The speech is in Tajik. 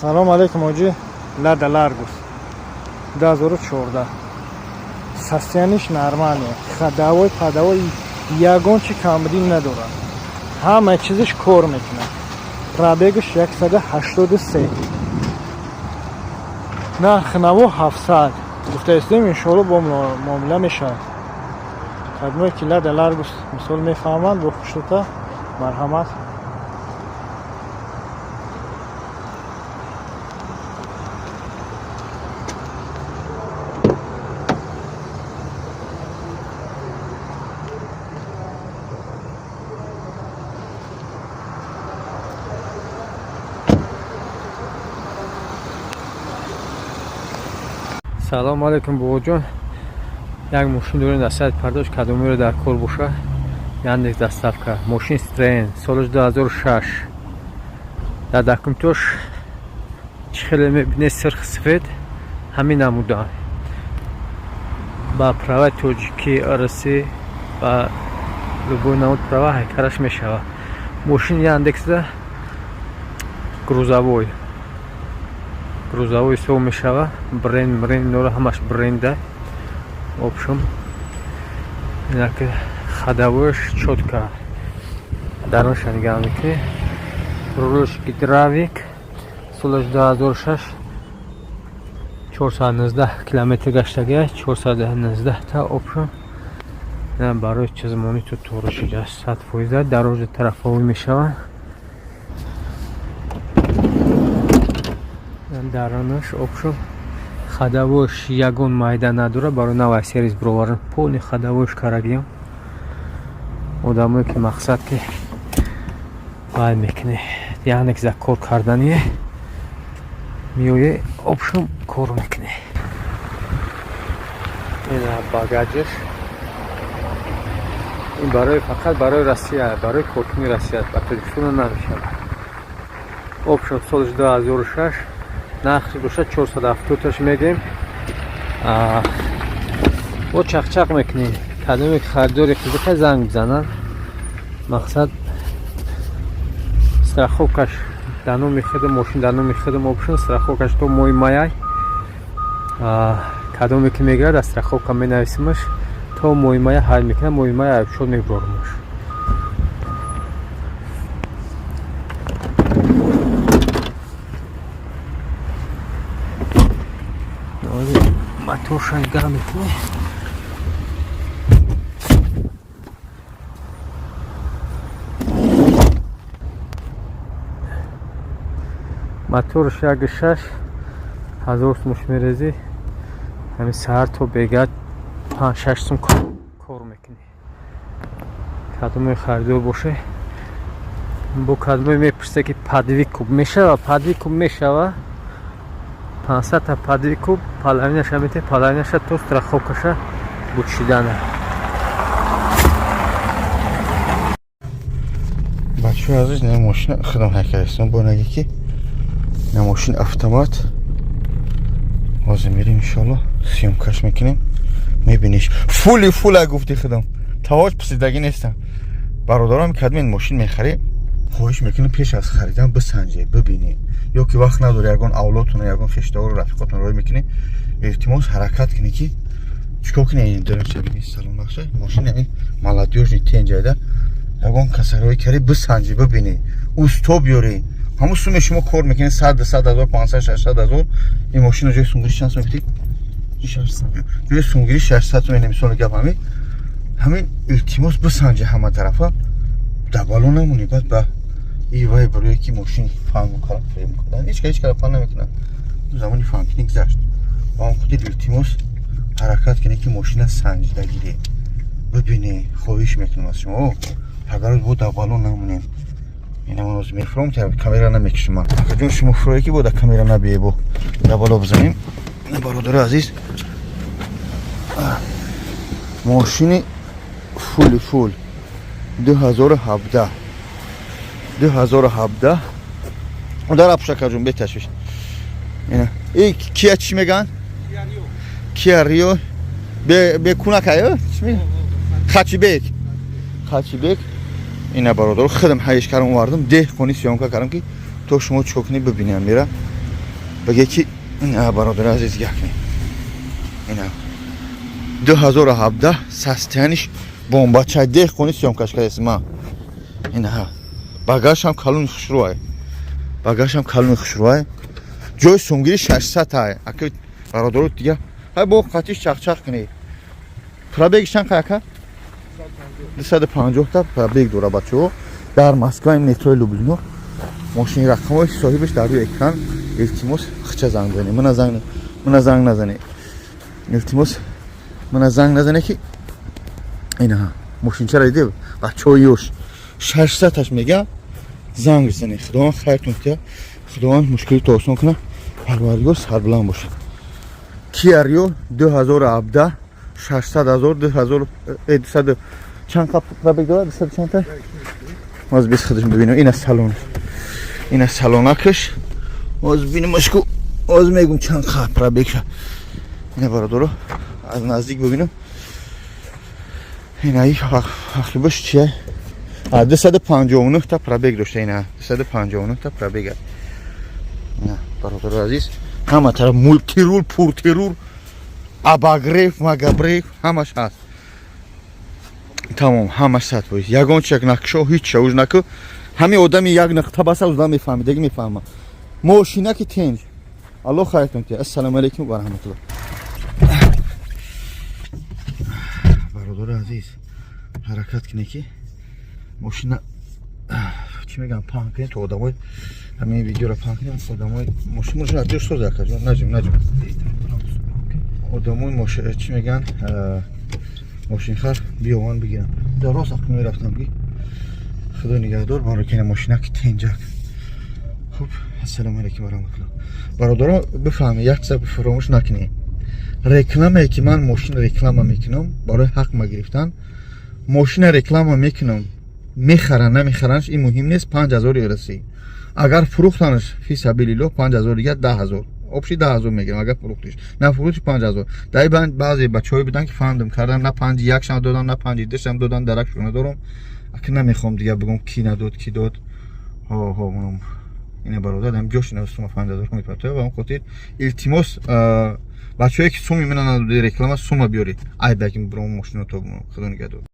Салом алейкум, ҳоҷӣ. Лада Ларгус 2014, состояние ш нормальный, ходовой, ходовой ягон чи камбудӣ надорад, ҳама чизаш кор мекунад. Пробег аш 183, нархи наво 700 гуфтаистем, иншоалло бо муомила мешавад. Кадмое ки Лада Ларгус мисол мефаҳманд, бо хушрута марҳамат. Салому алейкум, бобоҷон. Як мошин дорем дар сайт пардош, кадомиро дар кор боша, Яндекс доставка. Мошин Citroen, солаш 2006. Дар документош чӣ хеле мебинед, сирх, сифед ҳамин намуда. Ба права тоҷикӣ, русӣ, ба любой намуд права ҳайкараш мешавад. Мошин Яндексда грузовой, грузовой ҳисоб мешава. Бренд, бренд дора, ҳамаш бренда. В общем, инак ходовой ш чётко, дарунша нигаҳ мекунӣ. Рулш гидравлик, солаш 2006, 419 километр гаштагия, 419 та. Общем, барои чизмонӣ ту тору шидааст, 100%. Дарози тарафовӣ мешаванд. Дарунаш, общем, ходовой ш ягон майда надора. Барои навай сервис бировардан полный ходовой ш карагиям. Одамое ки мақсад ки вай мекунӣ, яъне ки за кор кардание меоӣ, общем, кор мекунӣ. Ина багажаш. Ин барои, фақат барои Россия, барои коркуни Россия, ба Тоҷикистона намешавад. Общем, соли 2006, нархи бошад 470 мегем. Бо чақчақ мекунем. Кадоме ки харидори қизиқа, занг бизананд. Мақсад, страховка ш дар номи худам, мошин дар номи худам. Общем, страховка ш то моҳи маяй. Кадоме ки мегирад, аз страховка менависимаш, то моҳи мая ҳал мекунам, моҳи мая айбшод мебурормаш. Моторша нигаҳ мекунем. Моторш 1,6 ҳазор сумуш мерезӣ, ҳамин саҳар то бега 5-6 сум кор мекунӣ. Кадоме харидор боше. Бо кадоме мепурсе ки под выкуп мешава, под выкуп мешава. 500-та под выкуп, половина ша мете, половина ша то страховка ша бучидана. Бачаҳои азиз, не, мошина худам ҳайкалистон бо наги ки не, мошин автомат. Ҳозир мерим, иншоалло, съёмка ш мекунем, мебиниш. Фули фула гуфти худам, тавоҷ писидагӣ нестам. Бародарам, кадмин мошин мехарӣ, хоҳиш мекунем, пеш аз харидан бисанҷе, бибинӣ. Ё ки вақт надори, ягон авлодтон, ягон хештавору рафиқотон рой мекунӣ, илтимос, ҳаракат кунӣ ки чикор кунӣ. Салон бахша мошин яъни молодёжный тенҷайда, ягон касарои кари, бисанҷӣ, бибинӣ, усто биёрӣ. Ҳамун суме шумо кор мекунед, 100 100 ҳазор, 500, 600 ҳазор, ин мошина ҷои сунгирӣ чанд сум мекунӣ? Ҷои сунгирӣ 600 сум. Мисоли гап ҳамин. Илтимос, бисанҷи ҳама тарафа, дабало намонӣ. Баъд ба и вай барое ки мошин фаҳму кара, фрем кардан, ҳеч кара фаҳм намекунад. Замони фаҳмкунӣ гузашт. Ба он хотир, илтимос, ҳаракат кунед ки мошина санҷида гиред, бибинед. Хоҳиш мекунам аз шумо, агар бо дабало намонем. Ина ман мефуром, камера намекушам ман. Акаҷон, шумо фурое ки бо да камера набие, бо дабало бизанем. Бародари азиз, мошини фули фул, 2017, 2017. Дар апушакаҷон, беташвиш. Ина и кия чӣ меган? Киа Рио бекунакай чӣ меган? Хачибек, хачибек. Ина, бародаро, худам ҳайш кардам, овардам, деҳқони съёмка кардам ки то шумо чикор кунед, бибинем. Мера Баге ки бародари азиз, гакни ина 2017, состояние ш бомбачай, деҳқони съёмка ш кардест ма. Ина багажам калони хушрӯай, багажам калони хушрӯай, ҷои сумгири 600 ай. Ака, бародаро, дига ҳай бо қатиш чақчақ кунед. Пробег чанд қай, ака? 250 та пробег дора, бачаҳо. Дар Москва, метрои Люблино. Мошини рақамҳои соҳибаш дар рӯи экран. Илтимос, хича занг занед, мана занг назанед, илтимос, мана занг назанед, ки ина мошинчара диде, бачаҳо, ёш 600-аш мега, занг занед. Худованд хайртон тия, Худованд мушкилито осон кунад, Парвардигор сарбуланд бошад. Киа Рио 2017, 600 ҳазор, 2200 чанд пробег дорад, 200 чанд та? Боз бис худаш бибинем. Ина салон, ина салонакаш. Боз бинемаш ку, боз мегум чанд қа пробег ша. Ина, бародаро, аз наздик бибинем. Ина и ҳақибаш чия? 259 та пробег дошта, ина 259 та пробег. Ина, бародаро азиз, ҳама тараф мультирул, пуртирул, обогрев, магобрев, ҳамаш ҳаст. Тамом, ҳамаш 100%. Ягон чак накшо, ҳеҷ шауж наку. Ҳамин одами як нуқта баса, узда мефаҳми, деги мефаҳма. Мошинаки тенҷ. Аллоҳ хайртон тия. Ассалому алайкум ва раҳматуллоҳ. Бародари азиз, ҳаракат кине, ки мошина, чӣ мегӯям, паҳн кунед, то одамои ҳамин видеоро паҳн кунем, одамои мошин ҷош соза, акаҷон, наҷум, наҷум, одамои чӣ мегӯянд, мошинхар биёван, бигирам. Дар рост ақл мерафтам, ки Худо нигаҳдор, барокина мошинаки тенҷак. Хуб, ассалому алайкум ва раҳматуллоҳ. Бародарон, бифаҳмед, як чиза фаромӯш накунед: рекламае ки ман мошин реклама мекунам, барои ҳақ ма гирифтан мошина реклама мекунам. Мехаранд, намехаранш, ин муҳим нест. 5000 ерасӣ. Агар фурӯхтанаш, фи сабилиллоҳ, 5000 дига, 10 000, общий 10 000 мегирам. Агар фурӯхтиш, на фурӯхтиш, 5000. Дар баъзе бачаҳое буданд, ки фаҳмдам кардам, на панҷи якшам додам, на панҷи душам додам, даракшо надорам. Ака, намехоҳам дига бигӯм, ки надод, ки дод. Ҳо, ҳо, ина, бародар, ам ҷош сума 5000 мепартоя. Ба он хотир, илтимос, бачаҳое ки суми мена надоди реклама, сума биёред, айбаки биром мошино то. Худо нигаҳдор.